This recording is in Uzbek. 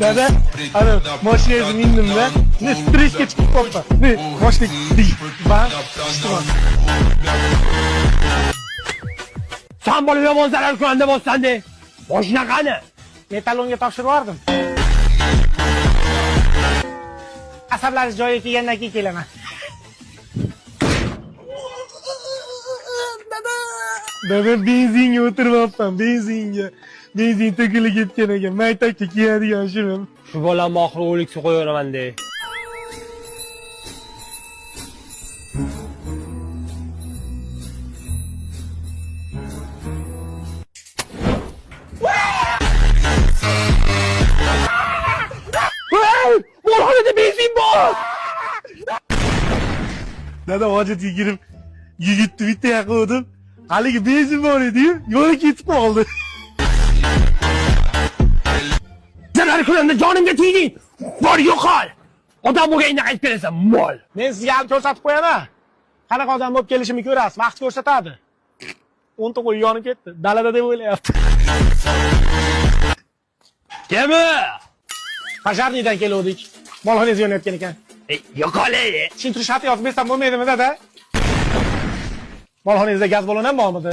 Dada, ana mashinangizni mindim-da. Ne stressga chiqib qolibman. Ne, mashina bam, chiqdim. San bola yomon zarar ko'randa bossan-de. Mashina qani? Metalonga topshirib yubordim. Asablaringiz joyiga kelgandan keyin kelaman. Dada, benzinga o'tiryapman, benzinga. Benzin to'kilib ketgan ekan. Maktabga kiyadigan shimim. Shu bolamni oxiri o'likka qo'yaveraman-de. Hey! Molxonada benzin bor! Dada, hojatga kirib yigitni bitta yaqindim. Haligi benzin bor edi-yu, yo'li ketib qoldi. Zarar ko'randa jonimga tegding. Bor yo'qol. Odam bo'lganingda qaytib kelasan, mol. Men sizga hali ko'rsatib qo'yaman. Qanaqa odam bo'lib kelishimni ko'rasiz, vaqt ko'rsatadi. 10 ta qo'y yonib ketdi. Dalada deb o'ylayapti. Kimi? Пожарный dan keluvdik. Molxonangiz yonayotgan ekan. Ey, yo'qol ey. Tushuntirish xati yozib bersam bo'lmaydimi, dada? Molxonangizda gaz ballon ham bormidi?